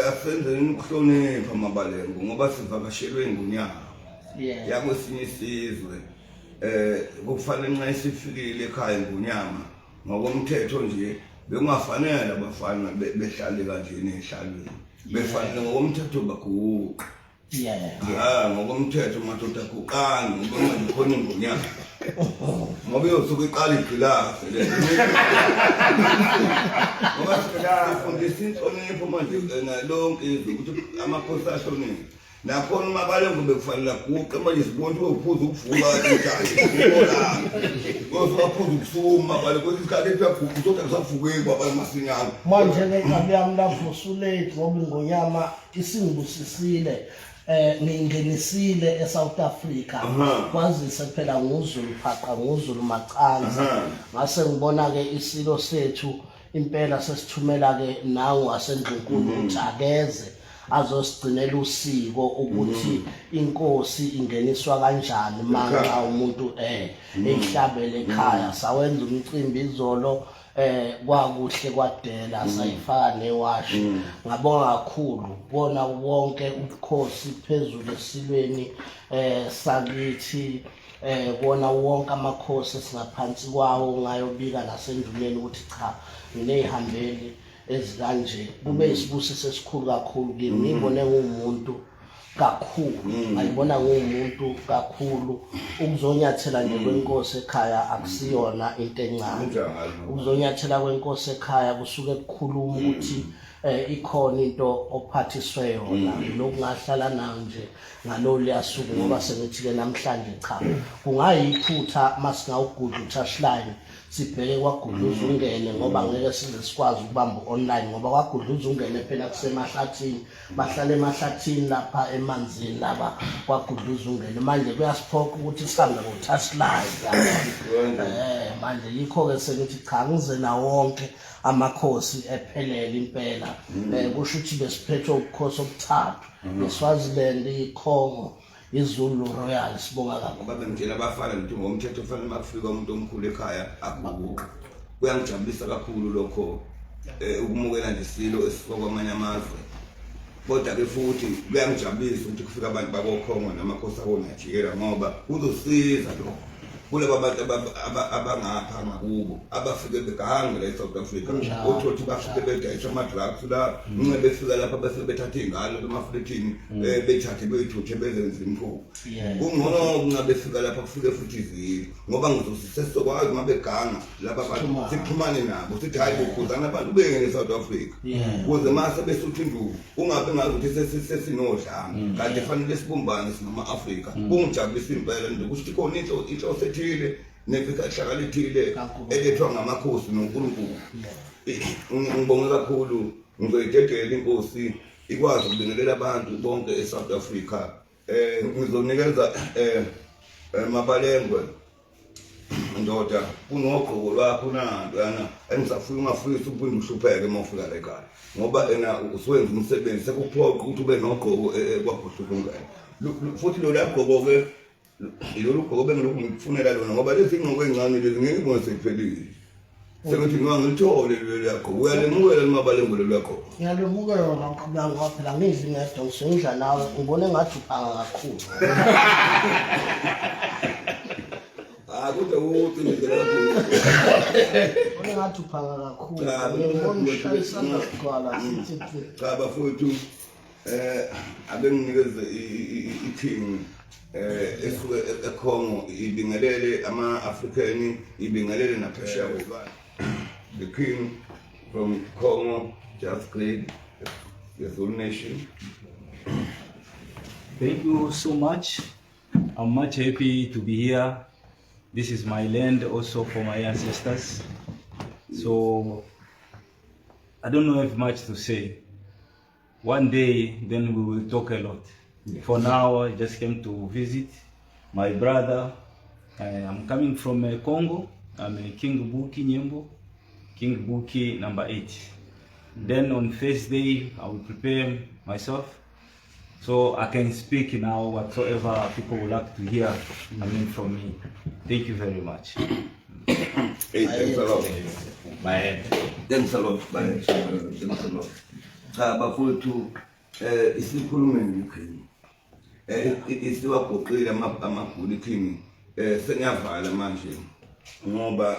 Asenzeni ukuhlonipha Mabalengo ngoba sivakashelwe ingonyama yakwesinye isizwe. Kufanele nxa isifikile ekhaya ingonyama ngokomthetho nje bekungafanele abafana behlale kanjena ehlalweni. Befanele ngokomthetho baguqe. Ah, ngokomthetho madoda guqani ngoba manje khona ingonyama. Ngoba iyosuke iqala igqilaze le. Ngoba sifundisa inhlonipho manje lonke izwe ukuthi amakhosi ahloniphe. Nakhona uma balengo bekufanele aguqe manje sibona ukuthi uphuza ukuvuka kanjani. Ngoba uphuza ukusukuma bale kwesinye isikhathi ethi uyaguqa uzothi akusavukeki kwabanye masinyane. Manje ke inkabi yami lapho usulate ngoba ingonyama isingibusisile ngiyingenisile eSouth Africa kwazise phela nguZulu phaqa nguZulu Macanza ngase ngibona ke isilo sethu impela sesithumela ke nangu wasendlunkulu ukuthi akeze azosigcinela usiko ukuthi inkosi ingeniswa kanjani manxa umuntu eyihlabele ekhaya. Sawenza umcimbi izolo, kwakuhle kwadela, sayifaka newashi. Ngabonga kakhulu kubona wonke ubukhosi phezulu esilweni sakithi, kuwona wonke amakhosi esingaphansi kwawo. Ngayobika nasenduneni ukuthi cha, nginey'hambeli ezikanje. Kube isibusiso esikhulu kakhulu kimi, ngiyibone nguwumuntu kakhulu, ngayibona nguwumuntu kakhulu. Ukuzonyathela nje kwenkosi ekhaya akusiyona into encane. Ukuzonyathela kwenkosi ekhaya kusuke kukhuluma ukuthi ikhona into ophathiswe yona. Lokhu ngahlala nayo nje ngalolu suku ngoba sengithi-ke namhlanje cha, kungayiphutha masingawugudla u-touchline sibheke kwaGudluza ungene, ngoba ngeke size sikwazi ukubamba online ngoba kwaGudluza ungene phela kusemahlathini, bahlala emahlathini lapha emanzini laba kwaGudluza ungene. Manje kuyasiphoqa ukuthi sihambe ngo-touchline, yabona. Manje yikho-ke sengithi cha, ngize nawo wonke amakhosi ephelele impela. Kusho ukuthi besiphethwe ubukhosi obuthathu, iSwaziland, iCongo, iZulu Royal. Sibonga kakhulu. Ngoba bengitshela abafana ngithi ngomthetho kufanele uma kufika umuntu omkhulu ekhaya aguquke. Kuyangijabulisa kakhulu lokho, ukumukela nje isilo esisuka kwamanye amazwe. Kodwa-ke futhi kuyangijabulisa ukuthi kufika abantu bakoKhongo namakhosi akoNigeria ngoba kuzosiza lokho kulaba bantu abangapha ngakubo abafike begange la e-South Africa. Uthole ukuthi bafike bedayisa ama-drugs la, nce befika lapha bese bethatha iy'ngane emafletini, bethathe beyithuthe bezenze imfuyo. Kungcono kunca befika lapha kufike futhi izindlu ngoba ngizosisesizokwazi uma beganga laba bantu sixhumane nabo sithi hhayi bokhuzana abantu bengene e-South Africa ukuze mase besutha induku ungabe ngazi ukuthi sesinodlame, kanti fanele sibumbane singama-Afrika. Kungijabulisa impela nje ukuthi khona inhloso ethile nefihlakalo ethile elethwa ngamakhosi noNkulunkulu. Ngibonge kakhulu, ngizoyidedela inkosi ikwazi ukubingelela abantu bonke e-South Africa. Ngizonikeza Mabalengwe ndoda kunogqoko lwakho nanto yana engisafuna ungafisi uphinde uhlupheke uma ufika la ekhaya ngoba ena usuwenza umsebenzi sekuphoqa ukuthi ube nogqoko kwaGudluzungene. Futhi lolu gqoko-ke lolu gqoko bengilokhu ngikufunela lona ngoba lezi ngqoko ey'ncane lezi ngeke ngibone sekuphelile sekuthi noma ngilithole lolu gqoko. Uyalemukela liMabalengwe lolu gqoko? Ngiyalumukela nqabula ngoba phela ngidli ngedwa, ngisuke ngidla nawe. Ngibone ngathi uphanga kakhulu. Ah, kodwa uqinisele kakhulu. Ngibone ngathi uphanga kakhulu. Cha, Ngibona ushaya isandla sigcwala sithi thi. Cha bafowethu, ake nginikeze i-king esuke eKhongo ibingelele ama-African, ibingelele naphesheya kwezilwandle. The king from Congo just greet the Zulu nation. Thank you so much. I'm much happy to be here. This is my land also for my ancestors. So I don't know have much to say. One day, then we will talk a lot. For now, I just came to visit my brother. I'm coming from Congo. I'm a King Buki Nyembo, King Buki number 8. Then on Thursday, I will prepare myself so I can speak now whatsoever people would like to hear, I mean, from me. Thank you very much. Hey, thanks a lot. Bye. Thanks a lot. Bye. Thanks a lot. Cha bafowethu, isikhulumeni king. Isiwagoqile amagula king. Sengiyavala manje ngoba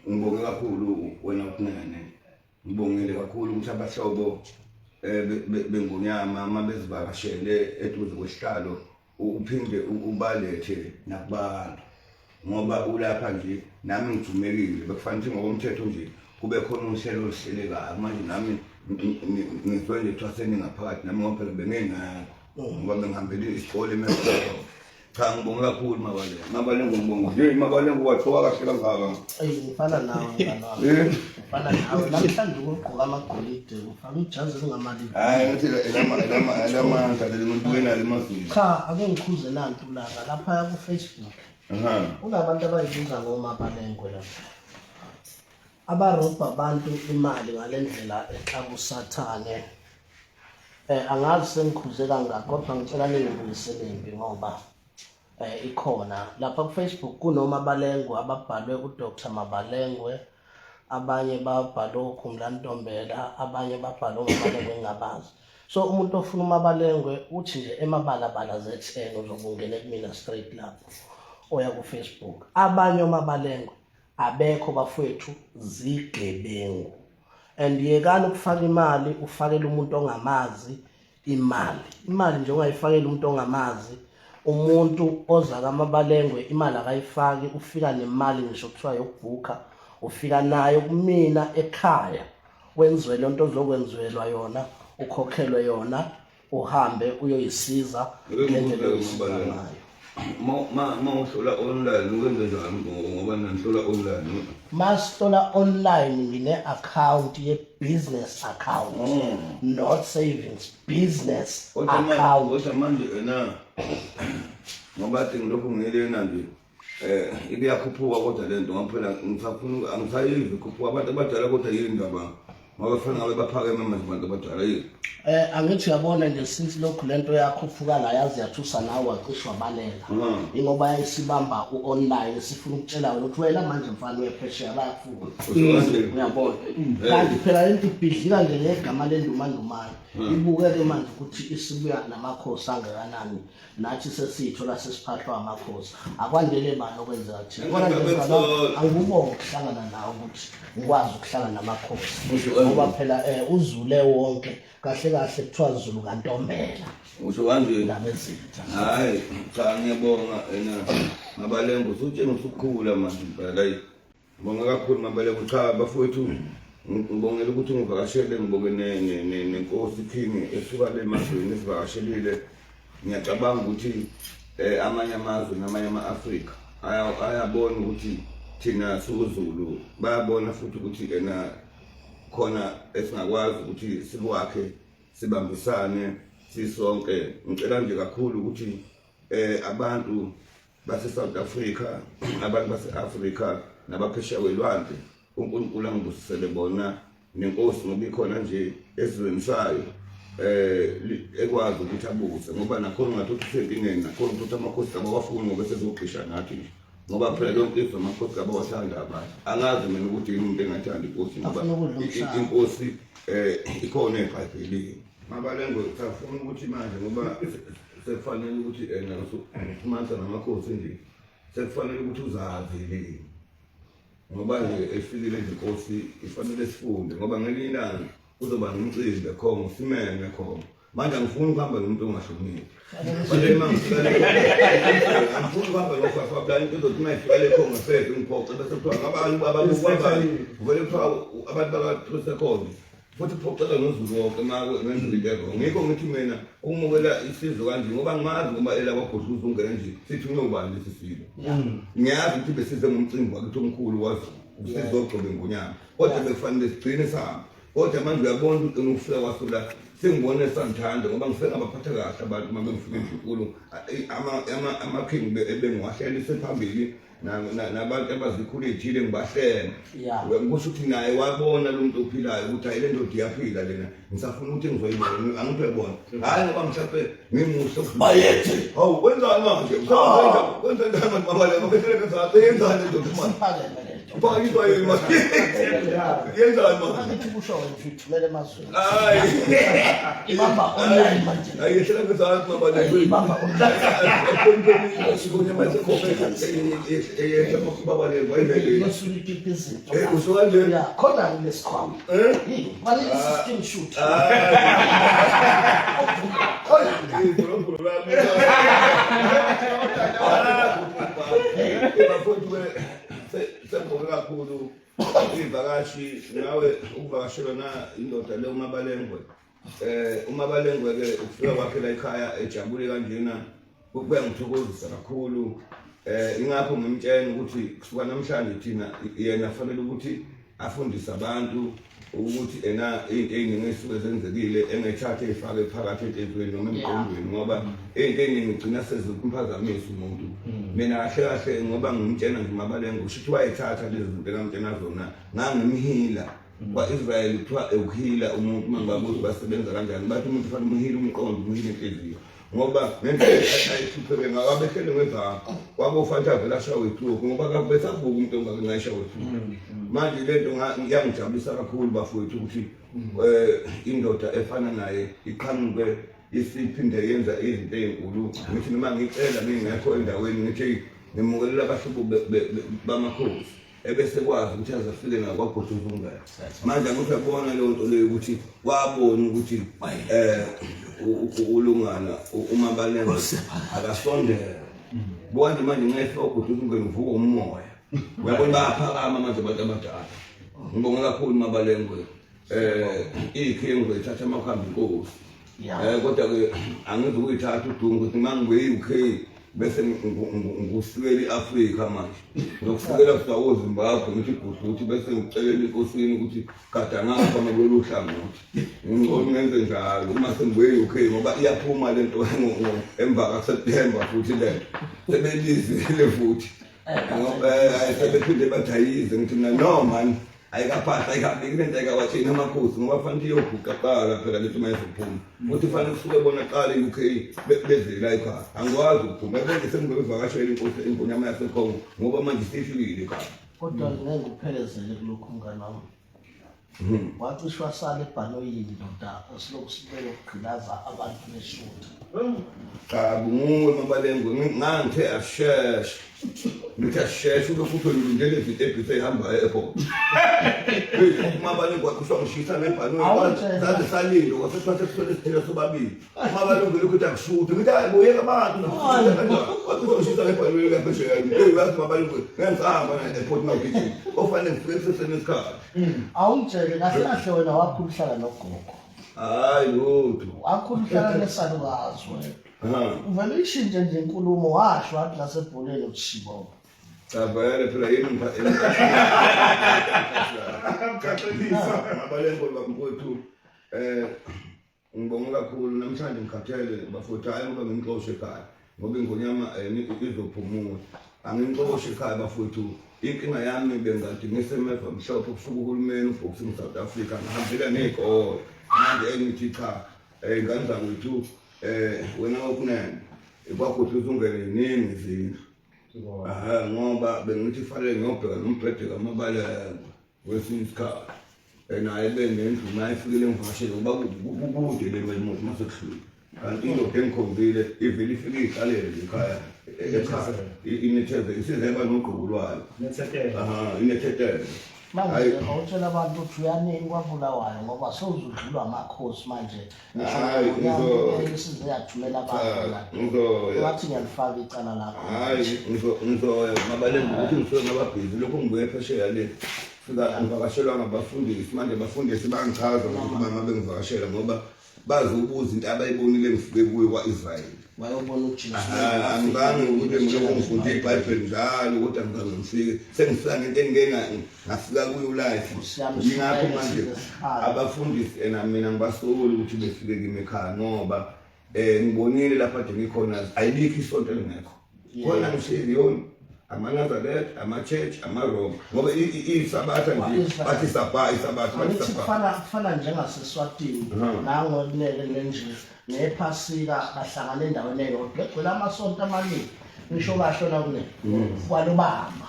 ngibonge kakhulu wena Kunene. Ngibongele kakhulu ukuthi abahlobo bengonyama uma bezivakashele eduze kwesihlalo uphinde ubalethe nakubantu ngoba ulapha nje nami ngithumekile bekufanele ukuthi ngokomthetho nje kube khona uhlelo oluhlelekayo manje nami ngizwe nje kuthiwa seningaphakathi nami ngoba phela bengingekho ngoba bengihambele isikole emehloko. Cha, ngibonge kakhulu Mabalengwe. Mabalengwe, ngibonga nje Mabalengwe, wathoka kahle kangaka. Eyi, ngifana nawe mngani wami. Ngifana nawe namhlanje ukugqoka amagolide, ngifake ijazi elingamali. Hayi, ngithi elamandla leli muntu wenalo emazulu. Cha, ake ngikhuze nantu ulaka laphaya ku-Facebook. Kunabantu abayibiza ngoMabalengwe lapha. Abarobha abantu imali ngale ndlela exaka usathane. Angazi sengikhuze kangaka kodwa ngicela ningibuyisele impi ngoba ikhona lapha ku-Facebook kunoMabalengwe ababhalwe uDr Mabalengwe, abanye babhalwe uKhumla Ntombela, abanye babhalwe uMabalengwe engingabazi. So umuntu ofuna uMabalengwe uthi nje emabalabala ZN uzobe ungene kumina straight lapho oya ku-Facebook. Abanye oMabalengwe abekho bafowethu, zigebengu. And yekani ukufaka imali ufakele umuntu ongamazi imali. Imali nje ungayifakeli umuntu ongamazi. Umuntu oza kaMabalengwe imali akayifaki, ufika nemali ngisho kuthiwa yokubhukha, ufika nayo kumina ekhaya, wenziwe lento ozokwenziwelwa yona, ukhokhelwe yona, uhambe uyoyisiza ngendlela oyisiza ngayo. Ma uhlola online ukwenze njani ngoba nihlola online? Masihlola online ngine-account ye-business account, not savings, business account. Kodwa manje ena ngoba athi ngilokhu ngilena nje ibiyakhuphuka kodwa lento ngoba phela ngisafuna angisayivi ikhuphuka abantu abadala kodwa yini ndaba ngoba kufanele ngabe baphakeme manje abantu abadala yini? Angithi uyabona nje since lokhu lento yakhuphuka la yazi yathusa nawe wacishwa baleka. Ingoba yayisibamba u-online sifuna ukutshela wena ukuthi wena manje mfana uyephesheya bayakufuna. Uyabona? Kanti phela lento ibhidlika nje ngegama lendumandumane. Ibukeke manje ukuthi isibuya namakhosi angakanani. Nathi sesiyithola sesiphahlwa amakhosi. Akwandele bani okwenzeka thina. Kodwa nje mfana angikubonge ukuhlangana nawe ukuthi ngikwazi ukuhlala namakhosi. Ngoba phela uzule wonke kahle kahle kuthiwa Zulu kaNtombela. Usho kanje. Indaba ezitha. Hayi, cha ngiyabonga ena Mabalengwe usutshengisa ukukhula manje impela hayi. Ngibonga kakhulu Mabalengwe. Cha bafowethu ngibongela ukuthi ngivakashele, ngibonge nenkosi King esuka le emazweni esivakashelile. Ngiyacabanga ukuthi amanye amazwe namanye ama-Afrika ayabona ukuthi thina siwuZulu, bayabona futhi ukuthi ena khona esingakwazi ukuthi sikwakhe sibambisane sisonke. Ngicela nje kakhulu ukuthi abantu base South Africa, abantu base Africa nabaphesheya kwelwandle, uNkulunkulu angibusisele bona nenkosi ngoba ikhona nje esizweni sayo ekwazi ukuthi abuse ngoba nakhona ungathi usenkingeni, nakhona ukuthi amakhosi abawafuni ngoba sezogqisha nathi nje ngoba phela lonke izwe amakhosi abawathanda abantu. Angazi mina ukuthi yini umuntu engathanda inkosi ngoba Afuna ukudla umhlaba. Inkosi ikhona eBhayibhelini. Mabalengwe usafuna ukuthi manje ngoba sekufanele ukuthi ena usuxhumanisa namakhosi nje sekufanele ukuthi uzazi le ngoba nje efikile nje inkosi ifanele sifunde ngoba ngelinye ilanga kuzoba nomcimbi ekhongo simeme khona. Manje angifuni ukuhamba nomuntu ongahloniphi. Manje uma ngifika le angifuni ukuhamba nofafa into ezothi uma ifika le khongo sebe ngiphoxe bese kuthiwa ngabantu ababuka vele kuthiwa abantu baka-3 seconds futhi kuphoxeka noZulu wonke uma ngenza into e-wrong. Ngikho ngithi mina ukumukela isizwe kanje ngoba ngimazi ngoba elakwaGudluza ungena nje sithi unobani lesi silo. Ngiyazi ukuthi besize ngomcimbi wakithi omkhulu waZulu usizogcoba ingonyama kodwa bekufanele sigcine sihamba. Kodwa manje uyabona ukuthi ugcina ukufika kwasula sengibone sangithanda ngoba ngifike ngabaphatha kahle abantu uma bengifika endlunkulu ama-king ebengiwahlelise phambili nabantu abazikhulu ey'thile ngibahlele. Kusho ukuthi naye wabona lo muntu ophilayo ukuthi hayi le ndoda iyaphila lena ngisafuna ukuthi ngizoyibona angithi uyabona hhayi ngoba mhlawumpe ngimuhle Bayethe. Hawu wenzani manje? Wenza njani manje Mabalengwe? Yenzani le ndoda manje? Siphakeme le. lento. Phakanyiswa yini manje? Yenzani manje? Angithi kusho wena ukuthi uyithumela emazweni. Hayi. Ibamba online manje. Hayi yehlela ngezansi mabane. Ibamba online. Yosuke ipipa izinto. Eh, usuka nje. Ya, khona kulesikhwama. Eh? Manje i-system shoot. Khona. Sengibonge kakhulu iy'vakashi nawe ukuvakashelwa na indoda le uMabalengwe. UMabalengwe ke ukufika kwakhe la ekhaya ejabule kanjena kuyangithokozisa kakhulu. Ingakho ngimtshela ukuthi kusuka namhlanje thina yena fanele ukuthi afundise abantu ukuthi ena into ey'ningi ey'suke zenzekile engethathe ey'fake phakathi enhliziyweni noma emqondweni ngoba into ey'ningi igcina sezikumphazamisa umuntu. Mina kahle kahle ngoba ngimtshena nje uMabalengwe kusho ukuthi wayethatha lezi zinto engamtshena zona ngangimhila. Kwa-Israyeli kuthiwa ukuhila umuntu uma ngibabuza basebenza kanjani bathi umuntu ufanele umhile umqondo umhile inhliziyo ngoba ngendlela ayihlupheke ngayo abehlele ngezakho kwakufanele avele ashawe ithuku ngoba kabesavuka umuntu ongake ngayishawe ithuku. Manje le nto iyangijabulisa kakhulu bafowethu ukuthi indoda efana naye iqhamuke isiphinde yenza izinto ey'nkulu. Ngithi noma ngicela ngingekho endaweni ngithi ngimukelela abahlobo bamakhosi ebese kwazi ukuthi aze afike nakwaGoduza ungene. Manje angithi uyabona leyo nto leyo ukuthi wabona ukuthi ulungana uMabalengwe akasondele. Buka nje manje nxa efika uGoduza ungene uvuka umoya. Uyabona bayaphakama manje abantu abadala. Ngibonge kakhulu Mabalengwe. Ikhiye ngizoyithatha uma kuhamba inkosi. Kodwa ke angizukuyithatha udumo ukuthi uma ngibuye e-UK bese ngusikela i-Afrika manje. Ngizokusikela kusuka koZimbabwe ngithi gudluthi bese ngikucelela inkosini ukuthi gada ngapha ngakulolu hlangothi. Ngcono ngenze njalo uma sengibuye e-UK ngoba iyaphuma le nto emva kaSeptember futhi le nto. Sebelizile futhi. Ngoba sebephinde bathi ayize ngithi mina no man ayikaphahla ayikabiki lento ayikawatsheni amakhosi ngoba kufanele iyobhuqa kuqala phela lethi uma izophuma futhi kufanele kusuke bona kuqala i-UK beze la ekhaya. Angikwazi ukuphuma yabona sengibevakashela inkosi iNgonyama yaseKhongo ngoba manje isifikile ekhaya. Kodwa ngeke ngikuphelezele kulokhu mngani wami. Wacishe wasala ebhanoyini ndoda esilokhu sibeke ukugqilaza abantu beshutha. Cha nguwe Mabalengwe ngangithe asheshe. Ngithi asheshe ulokhu uthi ulindele izitebhisi ey'hamba e-airport. Mabalengwe wakhishwa ngishisa ngebhanoyi saze salinda kwasethiwa sesithole isithelo sobabili. Mabalengwe lokhu uthi akushuthi ngithi hayi buyeka abantu wakhishwa ngishisa ngebhanoyi kaphesheya. Hey uyazi Mabalengwe ngeke ngisahamba na e-airport mawugijima. Ofanele ngifike kusesenesikhathi. Awungitshele kahle kahle wena wakhula uhlala nogogo. Hayi lutho. Wakhula uhlala nesalukazi wena. Uvele uyishintshe nje inkulumo washo wathi nasebholeni ukushibo. Cha vele phela yini ngipha Mabalengwe bamfowethu ngibonga kakhulu namhlanje ngikhathele bafowethu hayi ngoba ngimxoshe ekhaya ngoba ingonyama izophumula. Angimxoshe ekhaya bafowethu inkinga yami bengikade ngisemeva mhlophe kusuka uhulumeni uBoxing South Africa ngihambela ney'kole manje engithi cha ingane zakwethu wena okunene kwakuthi uzungene ziningi izindlu. Ngoba bengithi fanele ngiyobheka nombhede kaMabalengwe kwesinye isikhathi. Naye benendlu naye ifikile ngivakashele ngoba kukude le imoto uma sekuhlwile. Kanti indoda engikhombile ivele ifike iy'hlalele nje ekhaya ekhaya inetheze isizeba nogqobo lwayo. Inethetele. Manje awutshela abantu ukuthi uyanini kwaBulawayo ngoba sewuzudlulwa amakhosi manje. Hayi, Isize yathumela abantu la. Ngizoya. Wathi ngiyalifaka icala lakho. Hayi, ngizoya Mabalengwe ukuthi ngisuke ngababhizi lokhu ngibuye phesheya le. Fika ngivakashelwa ngabafundisi manje abafundisi bangichaza ngokuthi mama bengivakashela ngoba bazobuza into abayibonile ngifike kuyo kwa-Israyeli. Wayobona uJesu. Angizange ukuthi ngilokhu ngifunda iBhayibheli njalo kodwa angizange ngifike. Sengifika ngento engike ngafika kuyo life. Yingakho manje abafundisi ena mina ngibasoli ukuthi befike kimi ekhaya ngoba ngibonile lapha nje ngikhona ayibikho isonto elingekho. Khona ngisho iZiyoni, amaNazaretha, ama-church, amaRoma ngoba iSabatha nje bathi sabha iSabatha bathi Angithi sabha. kufana njengaseSwatini nangokunene nje ngephasika bahlangana endaweni eyodwa egcwele amasonto amaningi ngisho kahle nakunene kwalobamba.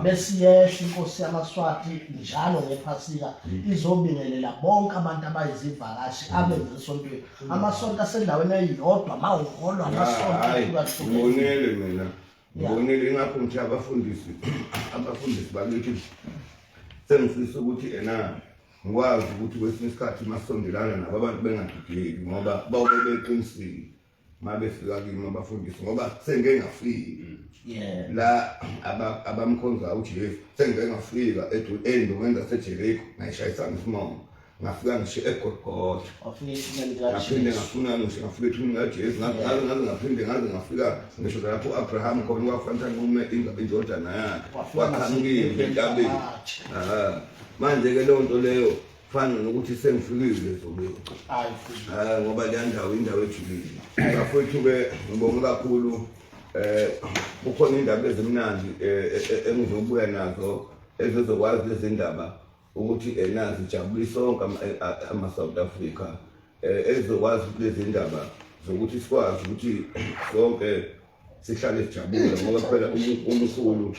Besiyehla inkosi yamaSwati njalo ngephasika izobingelela bonke abantu abayizivakashi abenze esontweni. Amasonto asendaweni eyodwa mawuholwa amasonto Hayi, ahlukahlukene. ngibonile mina. Ngibonile, ingakho ngithi abafundisi bakithi sengifisa ukuthi ena ngikwazi ukuthi kwesinye isikhathi masondelana nabo abantu bengadideki, ngoba bawube beqinisile uma befika kimi abafundisi, ngoba sengike ngafika la abamkhonzayo uJesu, sengike ngafika endongeni zaseJeriko, ngayishayisana isimongo, ngafika ngisho eGolgotha, Wafika ethuneni ngaphinde likaJesu. ngafuna ngisho ngafika ethuneni kaJesu, ngaze ngaphinde ngaze ngafika ngisho lapho u-Abraham khona kwafanele anqume indodana yakhe, Wafika waqhamukile entabeni. amatshe. Aha. Manje-ke leyo nto leyo fana nokuthi sengifikile ezulwini. Hayi, futhi. Hayi, ngoba leya ndawo indawo ejulile, bafowethu-ke. Ngibonge kakhulu. Kukhona indaba ezimnandi engizobuya nazo ezizokwazi lezi ndaba ukuthi ena zijabulise sonke ama-South Africa, ezizokwazi ukuthi lezi ndaba zokuthi sikwazi ukuthi sonke sihlale sijabule, ngoba phela umkhulu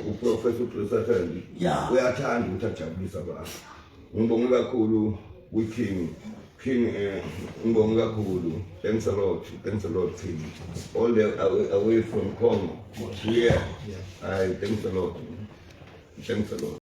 uProfessor Bruce Sutherland uyathanda ukuthi ajabulise abantu. Ngibonge kakhulu kwi-King. King, ngibonge kakhulu. Thanks a lot, thanks a lot, King, all the away from Congo here. I thanks a lot, thanks a lot.